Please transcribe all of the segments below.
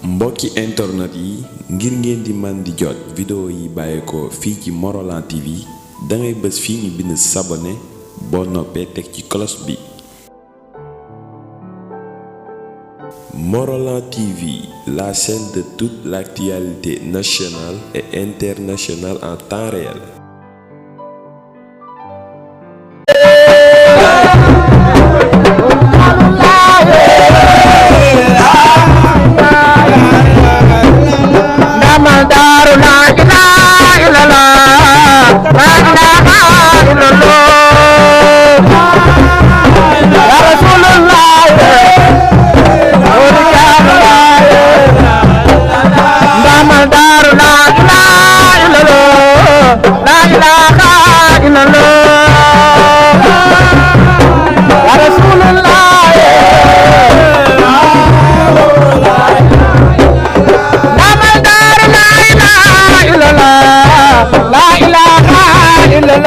mbokki internet yi ngir ngeen di man di jot vidéo yi bàyyeekoo fii ci Morolan TV dangay bës fii ñu bind s'abonner boo noppee teg ci cloche bi. Morolan TV, la chaîne de toute l'actualité nationale et internationale en temps réel. La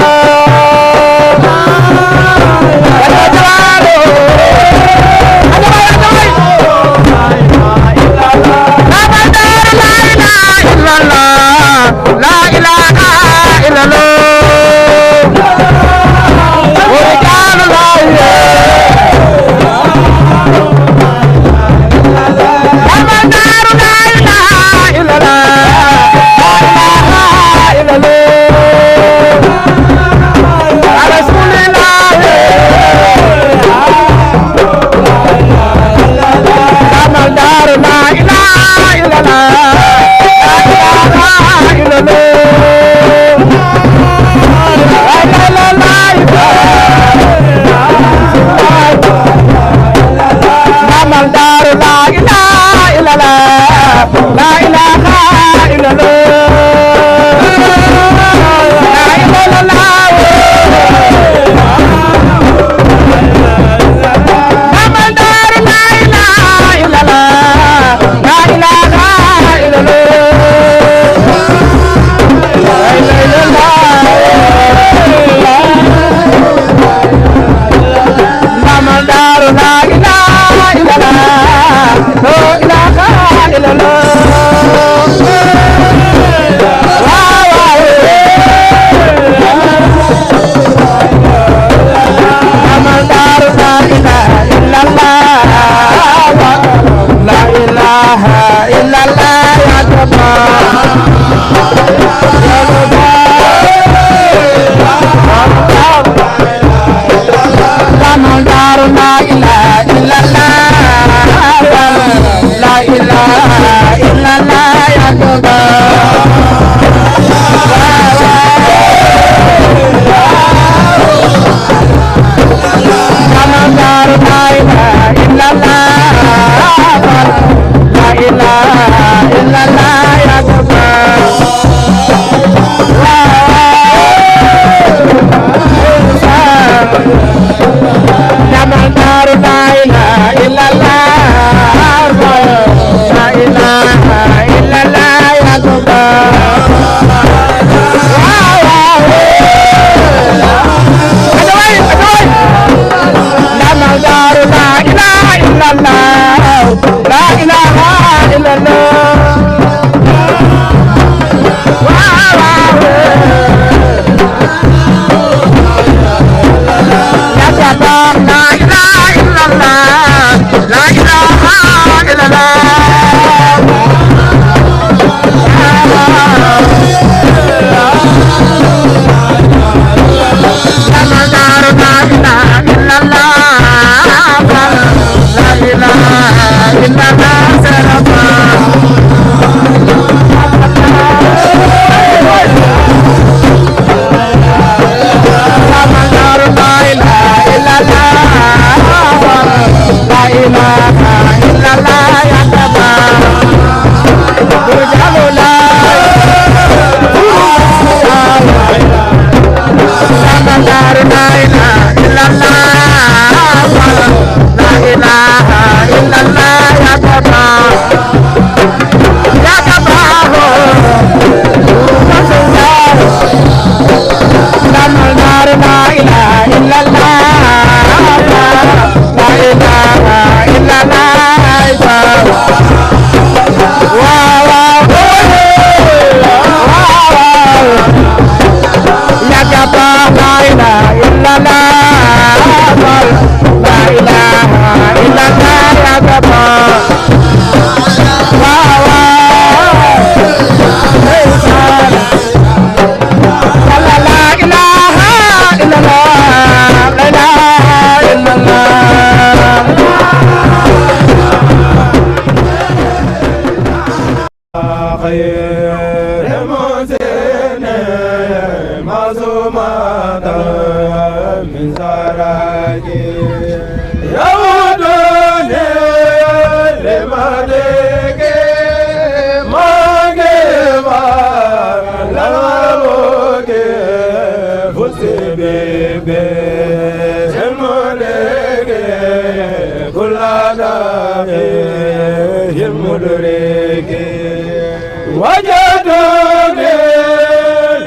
وجدني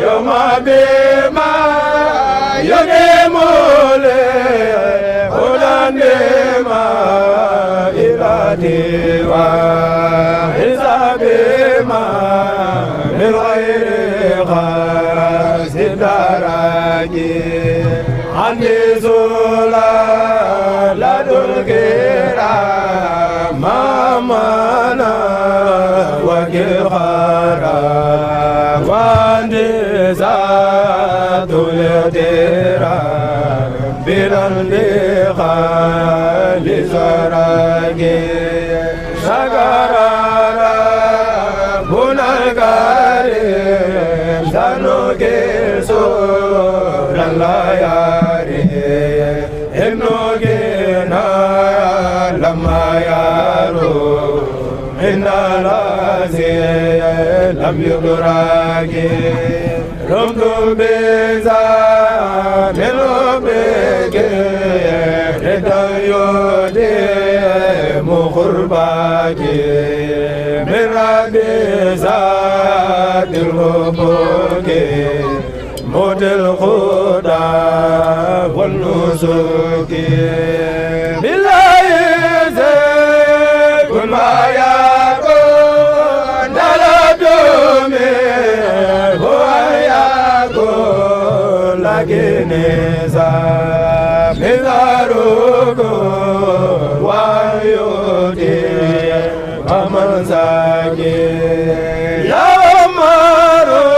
يوم بما يديم لي هدى ما إرادي وحسابي ما من غير قصد دراجي عندي زلالة الكرام ماما وكخارا وعندي ذات الإحترام بالانتقال لسراجي شكرا ربنا الكريم سنوكي سورا لا ياري إنوكينا لما يارو إن الذي لم يدرك رمت بذا من ربك رضا يديم قربك من رب ذات الحبك موت الخدا والنسك بالله كن ما يكون دلدم هو يكون لكن مزارك ويؤتي ومن زكي يا مارو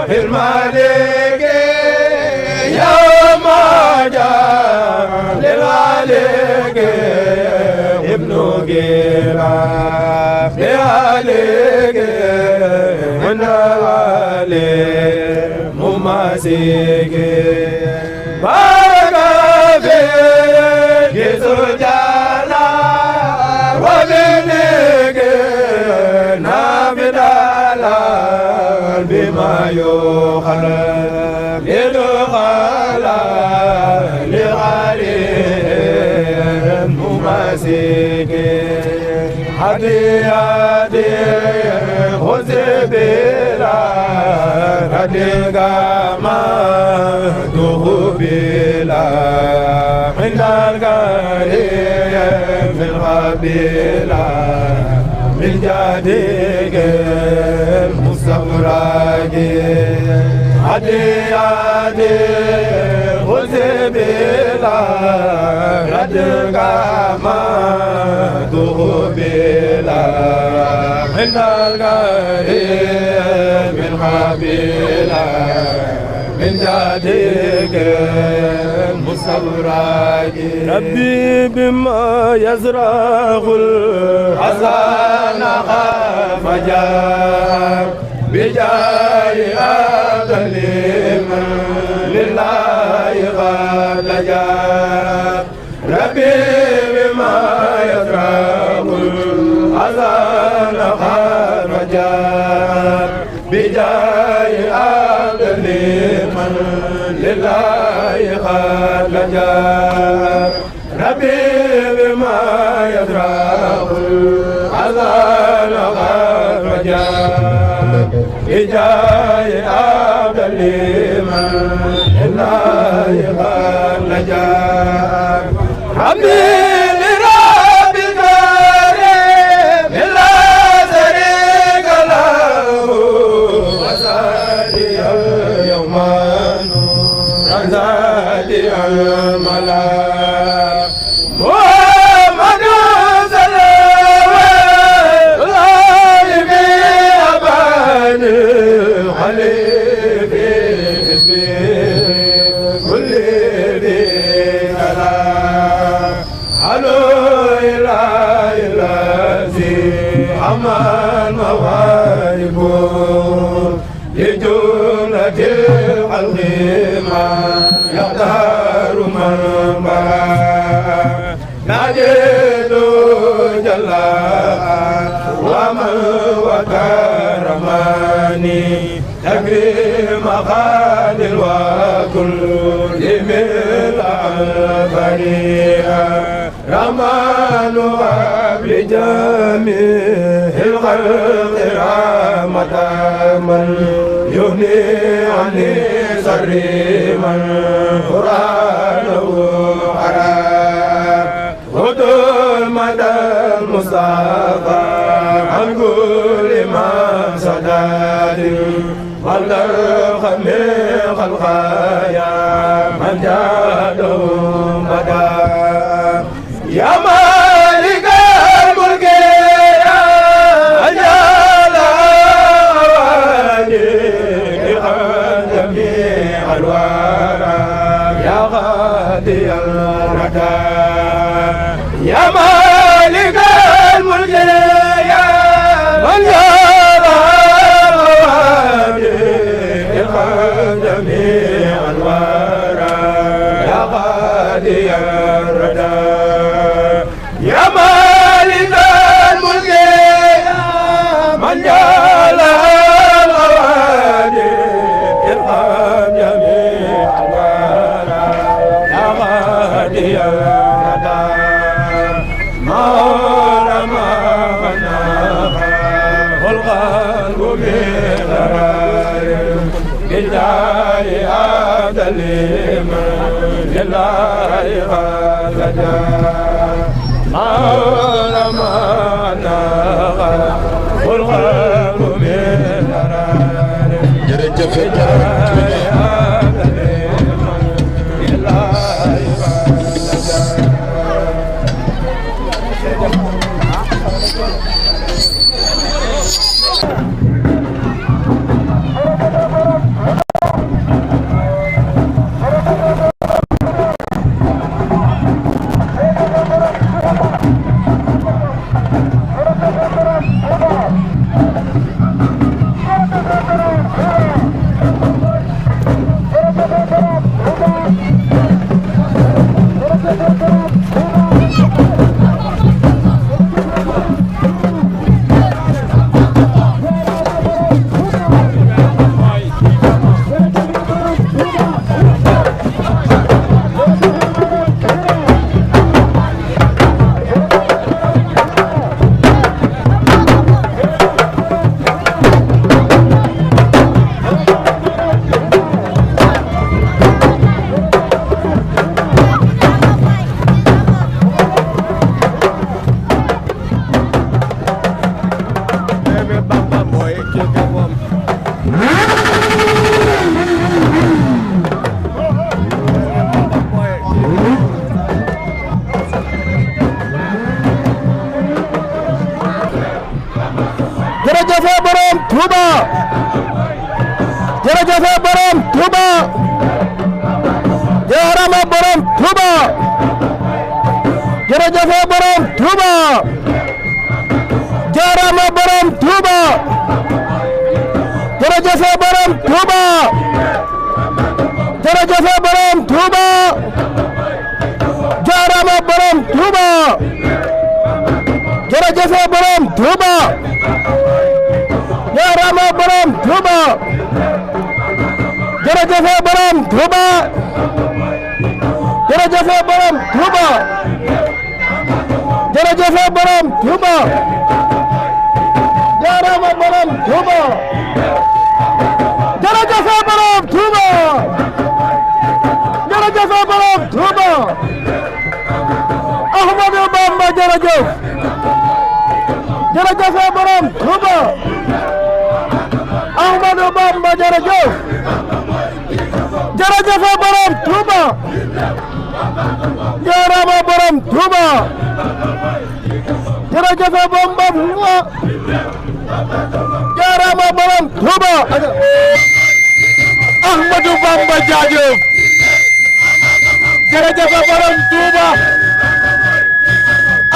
الملك يا مجال للعليك ابن جيرا لعليك من علي مماسك بارك فيك سجانا وبنك نابدالا بما يخلق لدخل لغالي مماسك هدي خذ بلا هديك ما تهبلا عند الكريم في القبيلة من جديك المستغرق هدي خذ بلا هديك ما تهبلا عند الكريم من قبيلة من جديك المستغرق ربي بما يزرع الحسن فجاب بجاي أبليم لله قد جاب ربي بما يزرع الحسن فجاب بجاي أبليم لله قد جاب ربي بما يزرع الحسن فجاب بجاي أبليم لله قد جاب حمدي لرب الكريم لا شريك له وسادي اليوم رزادي الملاك محمد صلى الله عليه أبان خليفي حزبي كل ذي كلام حلو إله الذي أمان مواهب لجملة الخلق ما يختار من برا نجد جلا ومن وكرماني تكريم خالد وكل من البرية رحمن بجميع الخلق رحمة من يغني عني شر من قرآنه حرام ودول مدى المصطفى عن كل ما صداد والدرخ من خلقايا من جاده مدى يا مالك الملك يا أجل أواني جميع الورى يا غادي الردى يا مالك الملك يا من جاء أواني جميع الورى يا غادي الردى يا مالك الملك يا من جعل الأوادي ارحم جميع الورى يا غادي الردى مولا ما غناها والقلب بغرار بالله أبدل من لله غدا مولا ما نغى والغرب من درار jërëjëf jërëjëf borom Touba jërëjëf borom Touba jaarama borom Touba jërëjëf borom Touba jaarama borom Touba jërëjëf borom Touba jërëjëf borom Touba jaarama borom Touba jërëjëf borom Touba jaarama borom Touba jërëjëf borom Touba jërëjëf borom Touba jërëjëf borom Touba jaarama borom Touba jërëjëf borom Touba jërëjëf borom Touba Ahmadou Bamba jërëjëf jërëjëf borom Touba Ahmadou Bamba jërëjëf jërëjëf borom Touba jaarama borom Touba jërëjëf Bamba jaarama borom Touba Ahmadou Bamba jaajëf jërëjëf borom Touba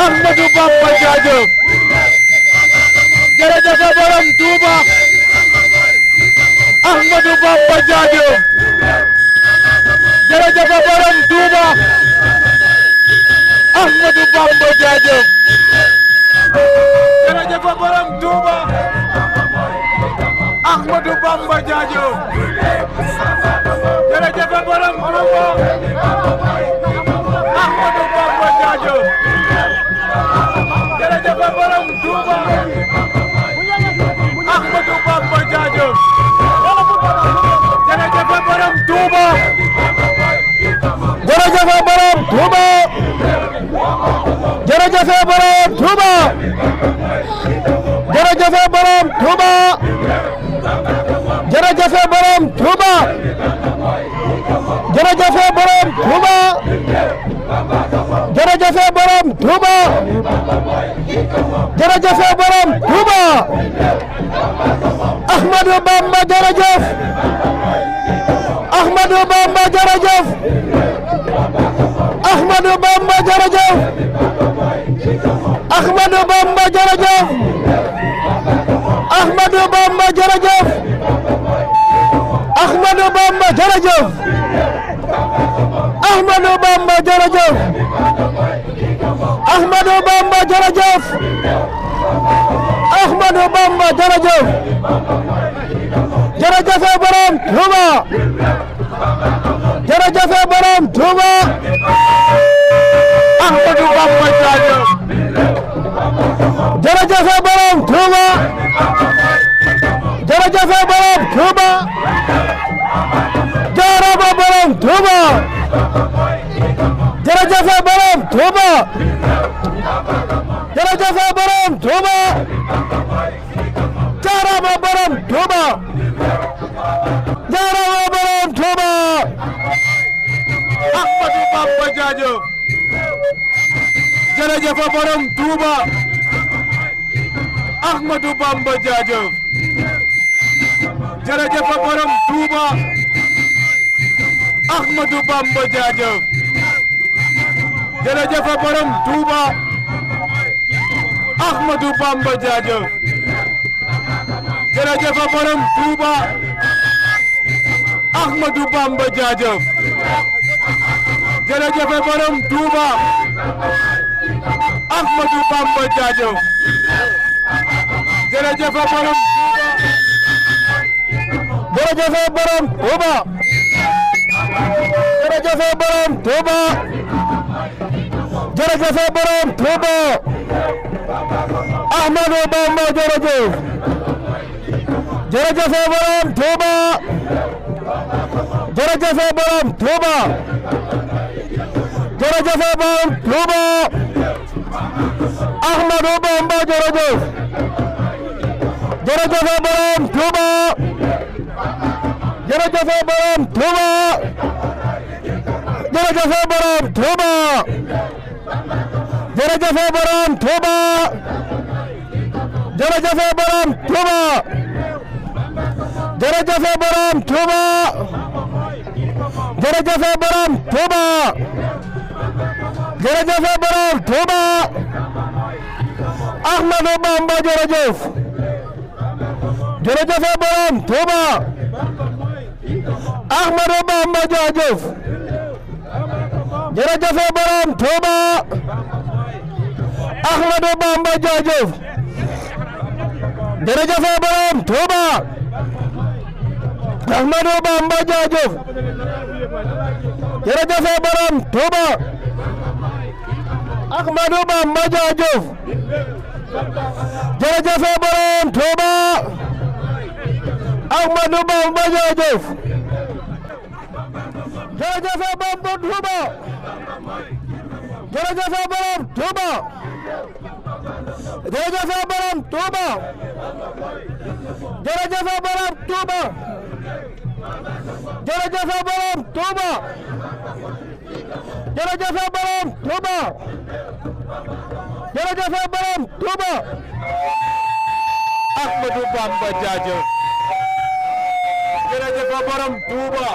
Ahmadou Bamba jaajëf jërëjëf borom Touba Ahmadou Bamba jaajëf jërëjëf borom Touba Ahmadou Bamba jaajëf jërëjëf borom Touba Ahmadou Bamba jaajëf jërëjëf borom Touba Ahmadou Bamba jaajëf jërëjëf borom Touba jërëjëf borom Touba jërëjëf borom Touba jërëjëf borom Touba jërëjëf borom Touba jërëjëf borom Touba Ahmadou Bamba jërëjëf Ahmadou Bamba jërëjëf Ahmadou Bamba jërëjëf Ahmadou Bamba jërëjëf Ahmadou Bamba jërëjëf Ahmadou Bamba jërëjëf Ahmadou Bamba jërëjëf Ahmadou Bamba jërëjëf Ahmadou Bamba jërëjëf jërëjëf borom Touba jërëjëf borom Touba Ahmadou Bamba jaajëf jërëjëf borom Touba jërëjëf borom Touba jaarama borom Touba jërëjëf borom Touba jërëjëf borom Touba jaarama borom Touba jaarama borom Touba Ahmadou Bamba jaajëf jërëjëf borom Touba Ahmadou Bamba jaajëf jërëjëf borom Touba Ahmadou Bamba jaajëf jërëjëf borom Touba Ahmadou Bamba jaajëf jërëjëf borom Touba Ahmadou Bamba jaajëf jërëjëf borom Touba Ahmadou Bamba jaajëf jërëjëf borom jërëjëf borom Touba jërëjëf borom Touba jërëjëf borom Touba Ahmadou Bamba jërëjëf jërëjëf borom Touba jërëjëf borom Touba jërëjëf borom Touba Ahmadou Bamba jërëjëf jërëjëf borom Touba jërëjëf borom Touba jërëjëf borom Touba jërëjëf borom Touba jërëjëf borom Touba jërëjëf borom Touba jërëjëf borom Touba jërëjëf borom Touba Ahmadou Bamba jërëjëf jërëjëf borom Touba Ahmadou Bamba jërëjëf jërëjëf borom Touba Ahmadou Bamba jërëjëf jërëjëf borom Touba Ahmadou Bamba jërëjëf jërëjëf borom Touba Ahmadou Bamba jërëjëf jërëjëf borom Touba Ahmadou Bamba jërëjëf jërëjëf Bamba Touba jërëjëf borom Touba jërëjëf borom Touba jërëjëf borom Touba jërëjëf borom Touba jërëjëf borom Touba jërëjëf borom Touba Ahmadou Bamba jaajëf jërëjëf borom Touba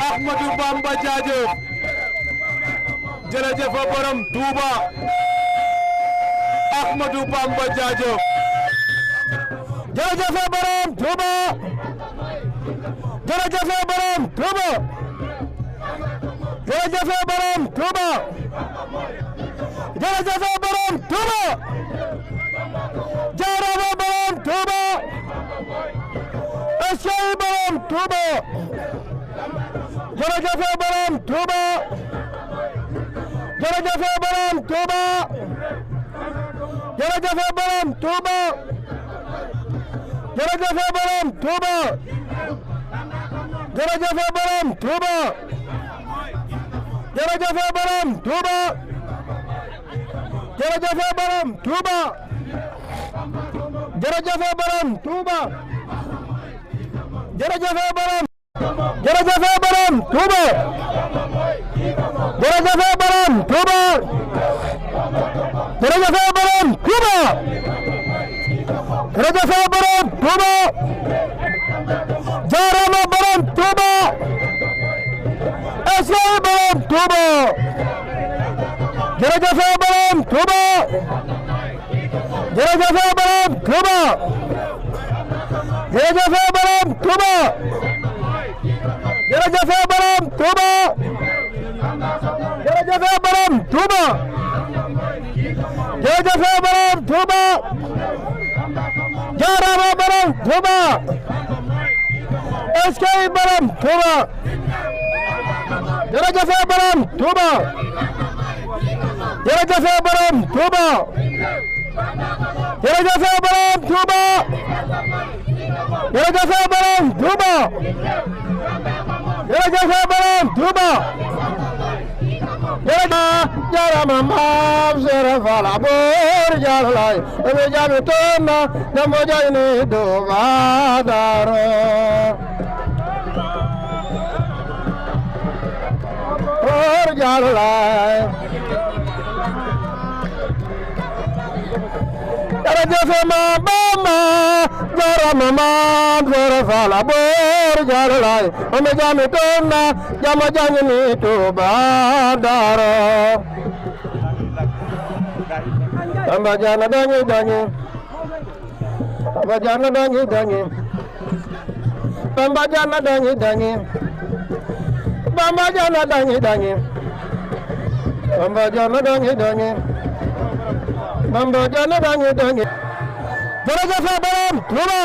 Ahmadou Bamba jaajëf jërëjëf borom Touba Ahmadou Bamba jaajëf jërëjëf borom Touba jërëjëf borom Touba jërëjëf borom Touba jërëjëf borom Touba jaarama borom Touba eskay borom Touba jërëjëf borom Touba jërëjëf borom Touba jërëjëf borom Touba jërëjëf borom Touba jërëjëf borom Touba jërëjëf borom Touba jërëjëf borom Touba jërëjëf borom Touba jërëjëf borom jërëjëf borom Touba jërëjëf borom Touba jërëjëf borom Touba jërëjëf borom Touba jaarama borom Touba eskay borom Touba jërëjëf borom Touba jërëjëf borom Touba jërëjëf borom Touba jërëjëf borom Touba jërëjëf borom Touba jërëjëf borom Touba jaarama borom Touba eskay borom Touba jërëjëf borom Touba jërëjëf borom Touba jërëjëf borom Touba jërëjëf borom Touba jërëjëf borom Touba jarama maam Seera Faal Boor Jalalaay ebe jami tonna namo jayni Touba Daro Boor Jalalaay jërëjëf maam Bamba jarama maam Seera Faal Boor Jalalaay ebe jami tonna namo jayni Touba Daro Bamba jana dangi dangi Bamba jana dangi dangi Bamba jana dangi dangi Bamba jana dangi dangi Bamba jana dangi dangi Bamba jana dangi dangi jërëjëf borom Touba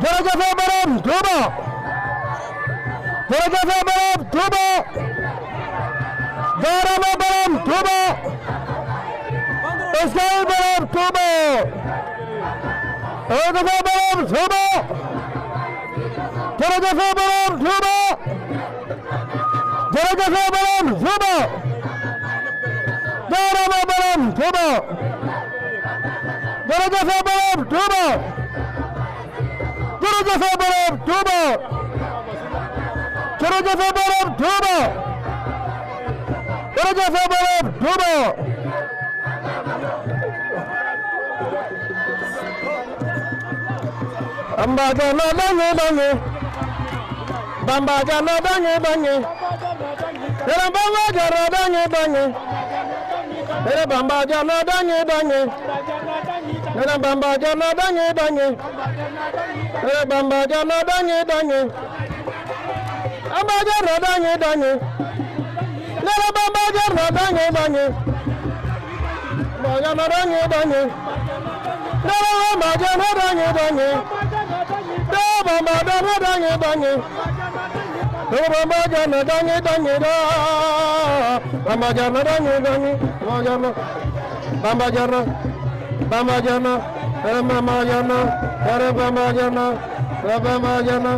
jërëjëf borom Touba jërëjëf borom Touba jaarama borom Touba eskay borom Touba jërëjëf borom Touba jërëjëf borom Touba jërëjëf borom Touba jaarama borom Touba jërëjëf borom Touba jërëjëf borom Touba jërëjëf borom Touba jërëjëf borom Touba Bamba jana dangi dangi Bamba jana dangi dangi Tere Bamba jana dangi dangi Tere Bamba jana dangi dangi Tere Bamba jana dangi dangi Tere Bamba jana dangi dangi Bamba jana dangi dangi Tere Bamba jana dangi dangi Bamba jana dangi dangi Tere Bamba jana dangi dangi Bamba jana dangi dangi Bamba jana dangi dangi Bamba jana dangi dangi Bamba jana Bamba jana Bamba jana Bamba jana Bamba jana Bamba jana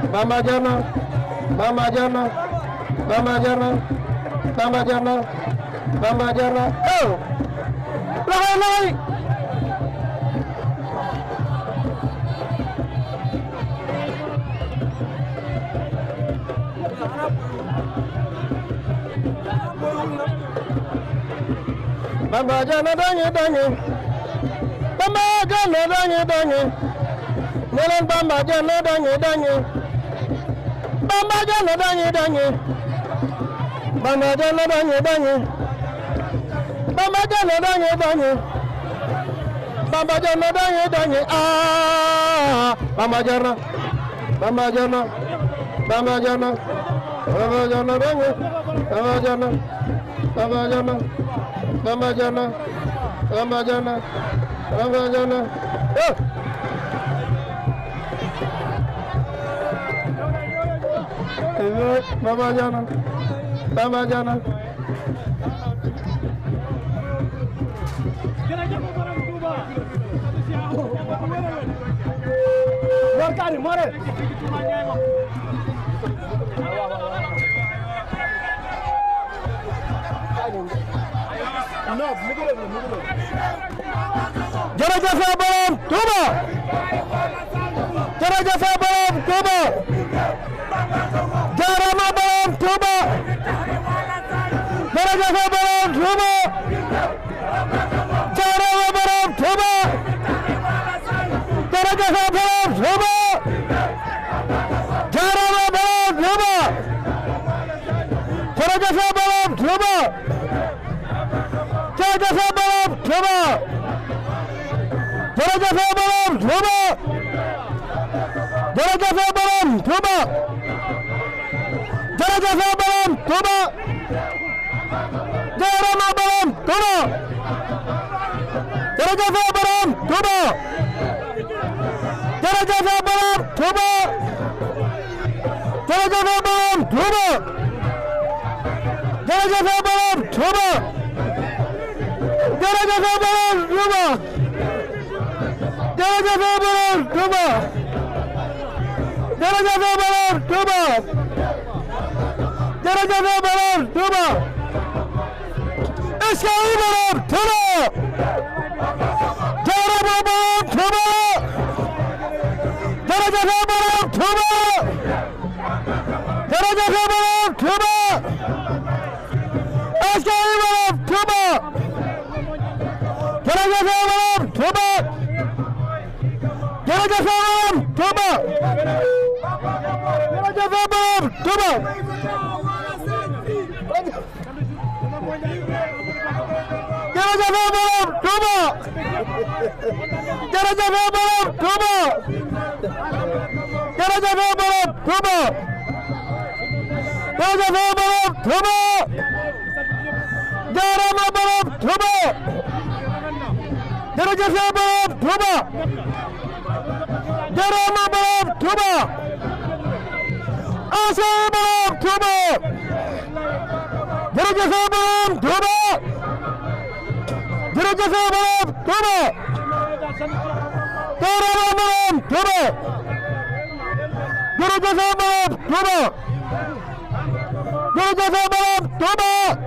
Bamba jana Bamba jana Bamba jana Bamba jana Bamba jana oh lai Bamba jana dangi dangi Bamba jana dangi dangi Nelen Bamba jana dangi dangi Bamba jana dangi dangi Bamba jana dangi dangi Bamba jana dangi dangi Bamba jana dangi dangi ah Bamba jana Bamba jana Bamba jana Bamba jana dangi Bamba jana Bamba jana Bamba jana Bamba jana Bamba jana oh Bamba jana Bamba jana Barkari more jërëjëf borom Touba jërëjëf borom Touba jaarama borom Touba jërëjëf borom Touba jaarama borom Touba jërëjëf borom Touba jaarama borom Touba jërëjëf borom Touba jërëjëf borom Touba jërëjëf borom Touba jërëjëf borom Touba jërëjëf borom Touba jaarama borom Touba jërëjëf borom Touba jërëjëf borom Touba jërëjëf borom Touba jërëjëf borom Touba jërëjëf borom Touba jërëjëf borom Touba jërëjëf borom Touba jërëjëf borom Touba est-ce que borom Touba jaarama borom Touba jërëjëf borom Touba jërëjëf borom Touba est-ce que borom Touba jërëjëf borom Touba jërëjëf borom Touba jërëjëf borom Touba jërëjëf borom Touba jërëjëf borom Touba jërëjëf borom Touba jërëjëf borom Touba jaarama borom Touba jërëjëf borom Touba jaarama borom Touba asa borom Touba jërëjëf borom Touba jërëjëf borom Touba jaarama borom Touba jërëjëf borom Touba jërëjëf borom Touba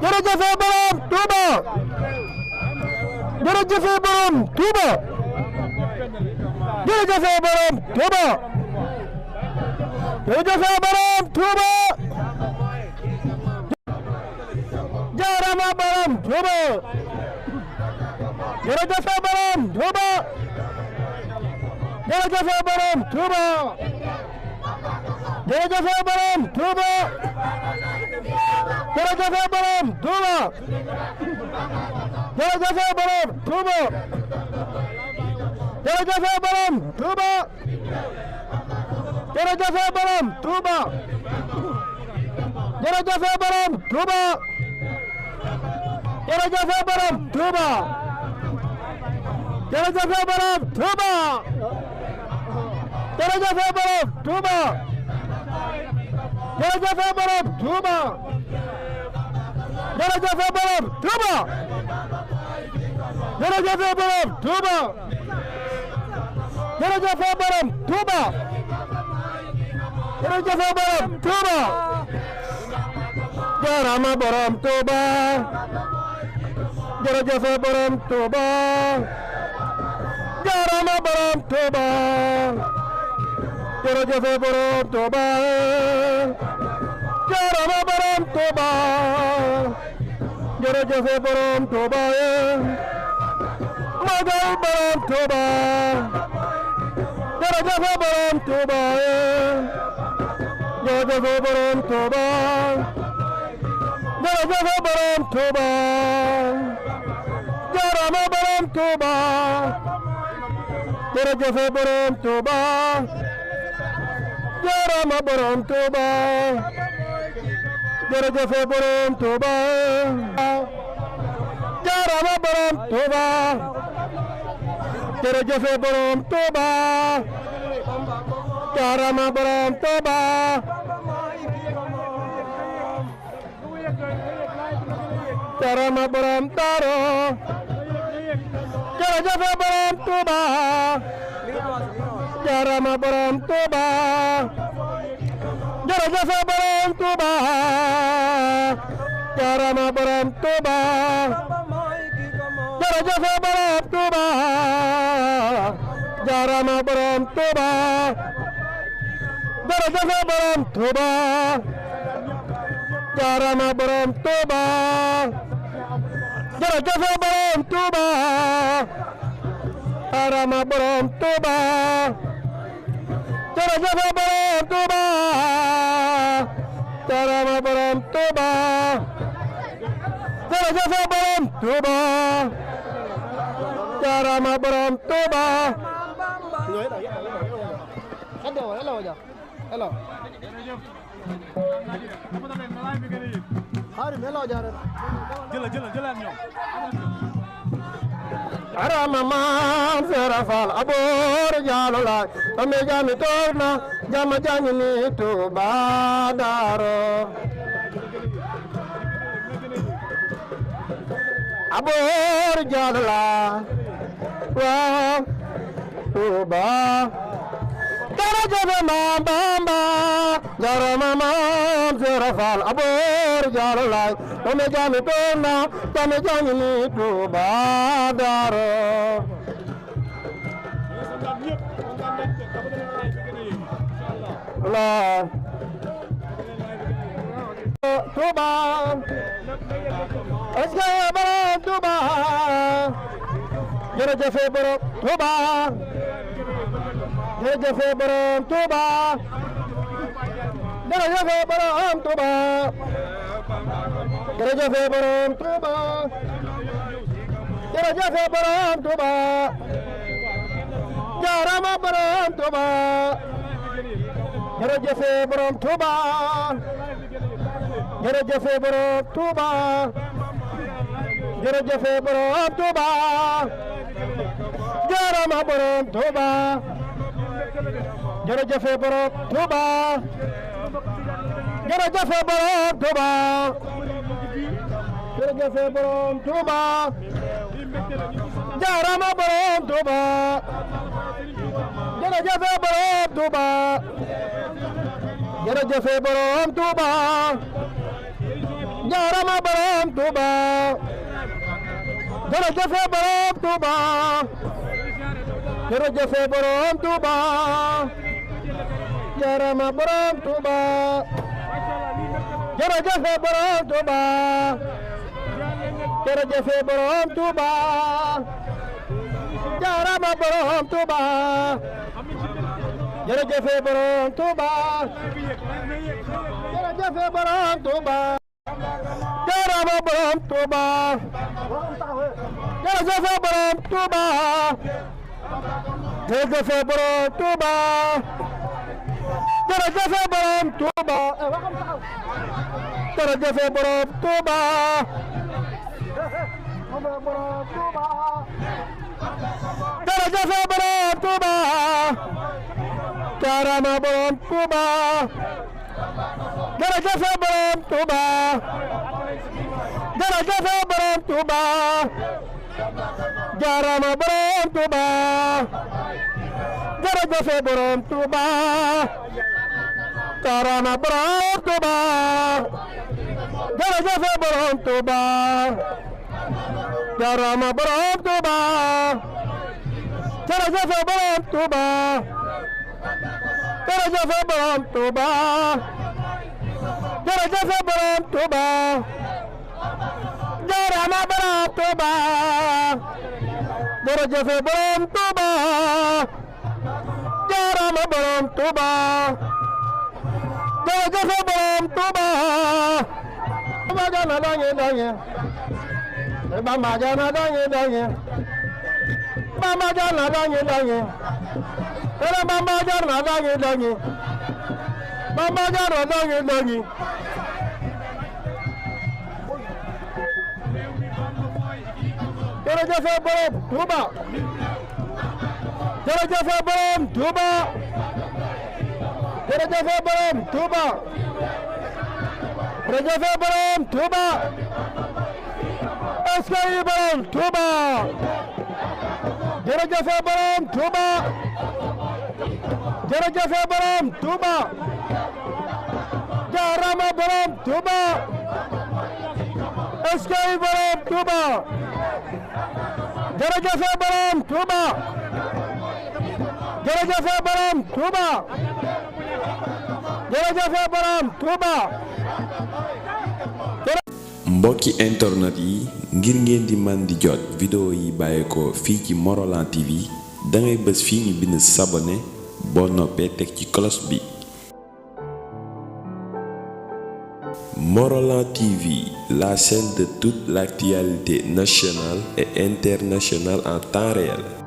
jërëjëf borom Touba jërëjëf borom Touba jërëjëf borom Touba jërëjëf borom Touba jaarama borom Touba jërëjëf borom Touba jërëjëf borom Touba jërëjëf borom Touba jërëjëf borom Touba jërëjëf borom Touba jërëjëf borom Touba jërëjëf borom Touba jërëjëf borom Touba jërëjëf borom Touba jërëjëf borom Touba jërëjëf borom Touba jërëjëf borom Touba jërëjëf borom Touba jërëjëf borom Touba jërëjëf borom Touba jërëjëf borom Touba jaarama borom Touba jërëjëf borom Touba jaarama borom Touba jërëjëf borom Touba jaarama borom Touba jërëjëf borom Touba magal borom Touba jërëjëf borom Touba jërëjëf borom Touba jërëjëf borom Touba jaarama borom Touba jërëjëf borom Touba jaarama borom Touba jërëjëf borom Touba jaarama borom Touba jërëjëf borom Touba jaarama borom Touba jaarama borom Daro jërëjëf borom Touba jaarama borom Touba jërëjëf borom Touba jaarama borom Tuuba jërëjëf borom Tuuba jaarama borom Tuuba jërëjëf borom Tuuba jaarama borom Tuuba jërëjëf borom Tuuba jaarama borom Tuuba jërëjëf borom Tuuba jaarama borom Tuuba jërëjëf borom Tuuba jaarama borom Tuuba arama maam Seera Faal aboor jaalu laay ame jami toog na jama jangi ni Tuuba daaro aboor jaalu laay waaw Tuuba jërëjëf maam Bamba jarama maam Seera Faal aboor jaalu laay ame jami toog na jama jangi ni Tuuba daaro la Tuuba est-ce que borom Tuuba jërëjëf borom Tuuba jërëjëf borom Tuuba jërëjëf borom Tuuba jërëjëf borom Tuuba jërëjëf borom Tuuba jaarama borom Tuuba jërëjëf borom Tuuba jërëjëf borom Tuuba jërëjëf borom Tuuba jaarama borom Tuuba jërëjëf borom Tuuba jërëjëf borom Tuuba jërëjëf borom Tuuba jaarama borom Tuuba jërëjëf borom Tuuba jërëjëf borom Tuuba jaarama borom Tuuba jërëjëf borom Tuuba jërëjëf borom Tuuba jaarama borom Tuuba jërëjëf borom Tuuba jërëjëf borom Tuuba jaarama borom Tuuba jërëjëf borom Tuuba jërëjëf borom Tuuba jaarama borom Tuuba jërëjëf borom Tuuba jërëjëf borom Tuuba jërëjëf borom Tuuba jërëjëf borom Tuuba jërëjëf borom Tuuba jaarama borom Tuuba jërëjëf borom Tuuba jërëjëf borom Tuuba jaarama borom Tuuba jërëjëf borom Tuuba jaarama borom Tuuba jërëjëf borom Tuuba jaarama borom Tuuba jërëjëf borom Tuuba jërëjëf borom Tuuba jërëjëf borom Tuuba jaarama borom Tuuba jërëjëf borom Tuuba jaarama borom Tuuba jërëjëf borom Tuuba Bamba jana dange dange Bamba jana dange dange Bamba jana dange dange Bamba jana dange dange Bamba jana dange dange jërëjëf borom Tuuba jërëjëf borom Tuuba jërëjëf borom Tuuba jërëjëf borom Tuuba askay borom Tuuba jërëjëf borom Tuuba jërëjëf borom Tuuba jaarama borom Tuuba eskay borom Touba jërëjëf borom Touba jërëjëf borom Touba jërëjëf borom Touba. mbokki internet yi ngir ngeen di man di jot vidéo yi bàyyeekoo fii ci Morolan TV dangay bës fii ñu bind s'abonner boo noppee teg ci cloche bi. Morolan TV, la chaîne de toute l'actualité nationale et internationale en temps réel.